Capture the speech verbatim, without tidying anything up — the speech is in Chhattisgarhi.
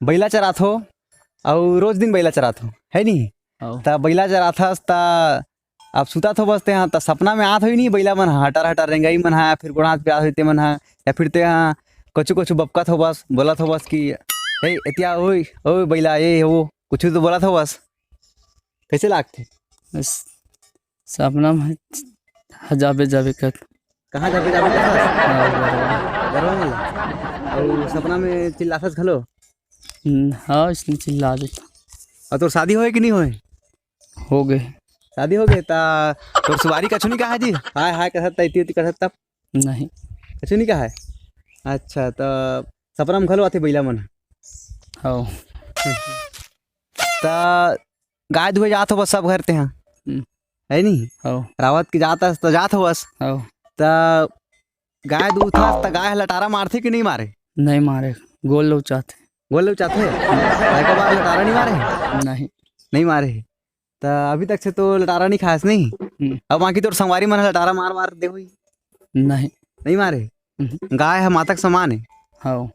बइला चराथो, अउ रोज दिन बइला चराथो, है नी? हव। त बइला चराथस, त अब सुतत होबस तेहा, त सपना में आत होही नी बइला मन ह, हटर हटर रेंगई मन ह, फिर गोड़ हाथ पिरात होही ते मन ह, या फिर तेहा कछु कछु बपकत होबस, बोलत होबस कि, "ए, एतिया, ओए, ओए बइला, ए, वो," कुछु तो बोलत होबस। कइसे लागथे? बस, सपना में ह-, जाबे जाबे कर। कहाँ जाबे जाबे करथस? हाँ, बरोबर। गरवा में? अउ सपना में चिल्लाथस घलो? हम्म, हाँ, इसने चिल्ला देता। अउ तोर शादी होय कि नहीं होय? हो गए। शादी हो गए, त तोर सुवारी कछु नहीं कहा जी? हाय हाय करत, इति उति करत तब? नहीं। कछु नहीं कहा है? अच्छा, त सपना में घलो आथे बइला मन? हाँ। त गाय दुहे जात होबस सब घर तेहा, हम्म। है नी? हव। रावत के जात हस त जात होबस। हव। त गाय दूहथस त गाय ह लटारा मारथे कि नहीं मारे? नहीं मारे, गोल लउचाथे। गोल लउचाथे? त एको बार लटारा नहीं मारे? नहीं। नहीं मारे। त अभी तक से तो लटारा नहीं खास नहीं? हम्म। अब बाकी तोर संगवारी मन ह लटारा मार मार दे होही? नहीं। नहीं मारे? हम्म। गाय ह माता के समान है। हव।